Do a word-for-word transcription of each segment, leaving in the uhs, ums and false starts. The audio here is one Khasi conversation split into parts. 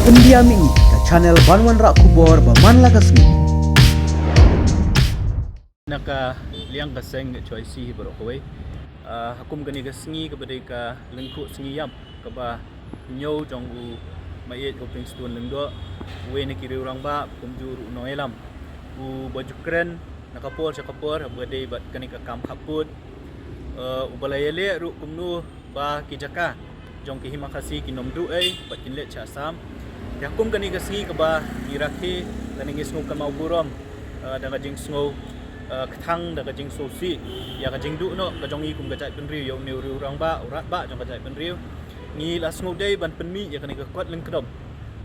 India Mini, ka channel ban wanrah khubor ba man la ka sngi. Na ka liang ka seng ka Choi Si hi baroh kawei. Ah, ha kum kane ka sngi kaba dei ka lyngkhuh sngi ïap kaba hynñiew jong u Maieit Hopingstone Lyngdoh, uwei na ki riew rangbah, kumjuh ruh u nongïalam, u ba ju kren na ka por sha ka por haba dei bad kane ka kam khappud. Eh, uba la ïaleh ruh kumno ba ki jaka jong ki Hima Khasi kin ym duh ei bad kin leit sha Assam. Te ha kum kane ka sngi kaba ngi rakhe, kane ngi sngew kynmaw burom, eh, da ka jingsngew, eh, kthang, da ka jingsngewsih ïa ka jingduh noh ka jong ngi kum ka jaitbynriew ïa une u riew rangbah, u radbah jong ka jaitbynriew. Ngi la sngewdei ban pynmih ïa kane ka kot lyngkdom,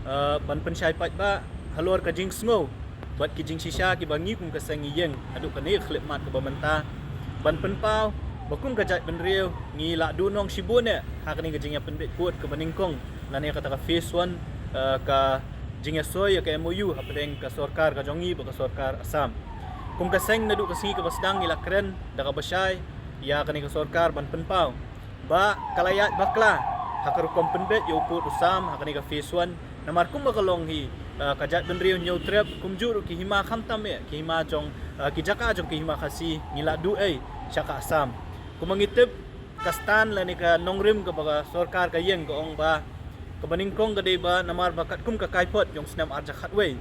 eh, ban pynshai paidbah halor ka jingsngew bad ki jingshisha kiba ngi kum ka seng ngi ïeng haduh kane ka khyllipmat kaba mynta, ban pynpaw ba kum ka jaitbynriew ngi la duh nong shibun eh ha kane ka jingïapynbeit pud kaba nyngkong lane kata ka phase one, eh, ka jingïasoi ïa ka M O U hapdeng ka sorkar ka jong ngi bad ka sorkar Assam. Kum ka seng naduh ka sngi kaba sdang ngi la kren da kaba shai ïa kane ka sorkar ban pynpaw ba ka la ïaid bakla ha ka rukom pynbeit ïa u pud u sam ha kane ka phase one. Namar kumba ka long hi, eh, ka jaitbynriew Hynñiewtrep kumjuh ruh ki hima khamtam eh ki hima jong, eh, ki jaka jong ki Hima Khasi ngi la duh ei sha ka Assam. Kumba ngi tip, ka stand lane ka nongrim kaba ka sorkar ka ïeng ka ong ba kaba nyngkong ka dei ba namar ba katkum ka kaiphod jong u snem arhajar khatwei,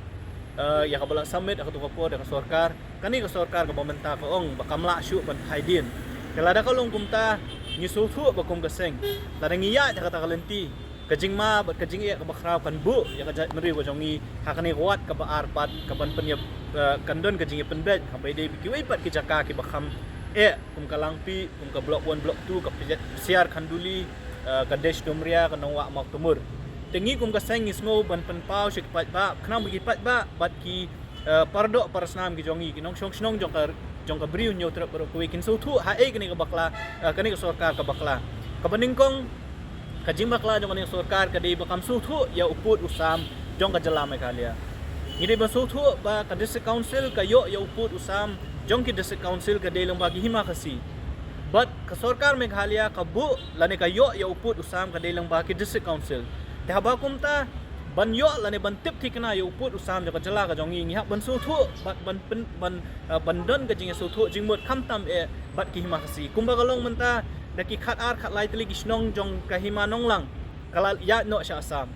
eh, ïa kaba la submit ha kato ka por da ka sorkar, kane ka sorkar kaba mynta ka ong ba kam lah shuh ban phai dien. Te lada ka long kumta, ngi sngewthuh ba kum ka seng, lada ngi ïaid ha kata ka lynti, ka jingma bad ka jingeh kaba khraw kan buh ïa ka jaitbynriew ka jong ngi ha kane ka wad kaba ar pat, kaban pyn ïa, eh, kan don ka jingïapynbeit haba ïadei bad kiwei pat ki jaka kiba kham eh, kum ka Langpih, kum ka Block One, Block Two, ka Psiar Khanduli, eh, ka Desh Doomreah, ka Nongwah Mawtamur. Te ngi kum ka seng ngi sngew ban pynpaw sha ki paidbah, khnang ba ki paidbah bad ki, eh, paradoh parasnam ki jong ngi, ki nongshong shnong jong ka, jong ka Bri u Hynñiewtrep baroh kawei kin sngewthuh haei kane ka bakla, eh, kane ka sorkar ka bakla. Kaba nyngkong, ka jingbakla jong kane ka sorkar ka dei ba kam sngewthuh ïa u pud u sam jong ka jylla Meghalaya. Ngi dei ban sngewthuh ba ka District Council ka ïoh ïa u pud u sam jong ki District Council ka dei lyngba ki Hima Khasi. Bad ka sorkar Meghalaya ka buh lane ka ïoh ïa u pud u sam ka dei lyngba ki District Council. Te haba kumta, ban ïoh lane ban tip thikna ïa u pud u sam jong ka jylla ka jong ngi, ngi hap ban sngewthuh bad ban pyn, ban, eh, ban don ka jingïasngewthuh jingmut khamtam eh bad ki Hima Khasi. Kumba ka long mynta, da ki khatar khatlai tylli ki shnong jong ka Hima Nonglang ka la ïaid noh sha Assam.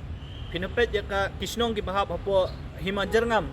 Phin ïa peit ïa ka ki shnong kiba hap hapoh Hima Jyrngam,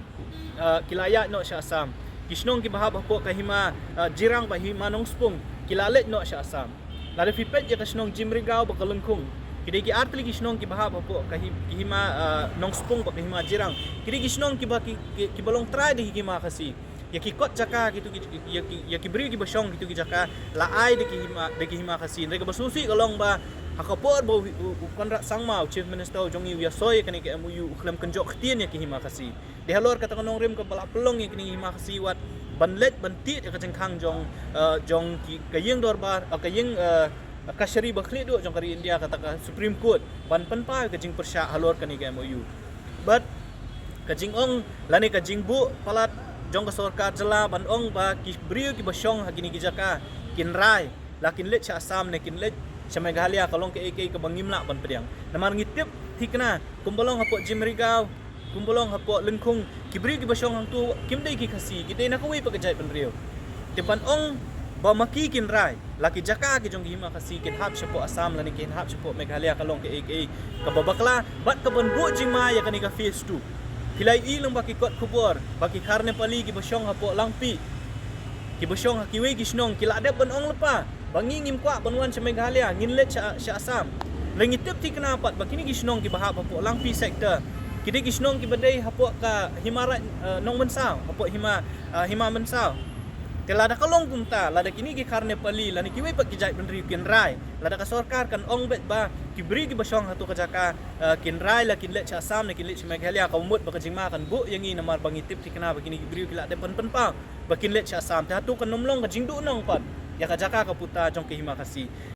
eh, ki la ïaid noh sha Assam. Ki shnong kiba hap hapoh ka Hima, eh, Jirang bad Hima Nongspung ki la leit noh sha Assam. Lada phi peit ïa ka shnong Jymrigaw bad ka Lyngkhung, ki dei ki ar tylli ki shnong kiba hap hapoh ka hi-, ki Hima, eh, Nongspung bad ka Hima Jirang. Ki dei ki shnong kiba ki, ki, kiba long trai da ki Hima Khasi. Ïa ki kot jaka kito ki, ïa ki, ïa ki briew kiba shong kito ki jaka la ai da ki Hima, da ki Hima Khasi. Hynrei kaba sngewsih ka long ba ha ka por ba u, u, u Conrad Sangma, u Chief Minister u jong ngi, u ïasoi ïa kane ka M O U, u khlem kynjoh ktien ïa ki Hima Khasi. Dei halor kata ka nongrim kaba la pynlong ïa kine ki Hima Khasi wat ban leit ban tied ïa ka jingkhang jong, eh, jong ki, ka ïing dorbar, eh, ka ïing, eh, kashari ba khlieh duh jong ka ri India, kata ka Supreme Court, ban pynpaw ïa ka jingpyrshah halor kane ka M O U. Bad ka jingong lane ka jingbuh palat jong ka sorkar jylla ban ong ba ki briew kiba shong ha kine ki jaka kin rai, la kin leit sha Assam ne kin leit sha Meghalaya ka long kaei kaei kaba ngim lah ban pdiang. Namar ngi tip thikna, kumba long hapoh Jymrigaw, kumba long hapoh Lyngkhung, ki briew kiba shong hangto kim dei ki Khasi, ki dei na kawei pat ka jaitbynriew. Te ban ong ba ma ki kin rai, la ki jaka ki jong ki Hima Khasi kin hap shapoh Assam lane kin hap shapoh Meghalaya ka long kaei kaei kaba bakla bad kaban buh jingma ïa kane ka phase two. Phi la ïohi lyngba ki kot khubor ba ki khar Nepali kiba shong hapoh Langpih, kiba shong ha kiwei ki shnong ki la dep ban ong lypa ba ngi ngim kwah ban wan sha Meghalaya, ngin leit sha, sha Assam. Hynrei ngi tip thikna pat ba kine ki shnong kiba hap hapoh Langpih sector ki dei ki shnong kiba dei hapoh ka Hima Raj, eh, Nongmynsaw, hapoh Hima, eh, Hima Mynsaw. Te lada ka long kumta, lada kine ki khar Nepali lane kiwei pat ki jaitbynriew kin rai, lada ka sorkar kan ong beit ba ki briew kiba shong hato ka jaka, eh, kin rai la kin leit sha Assam ne kin leit sha Meghalaya, ka mut ba ka jingma kan buh ïa ngi namar ba ngi tip thikna ba kine ki briew ki la dep ban pynpaw ba kin leit sha Assam. Te hato kan ym long ka jingduhnong pat ïa ka jaka ka puta jong ki Hima Khasi.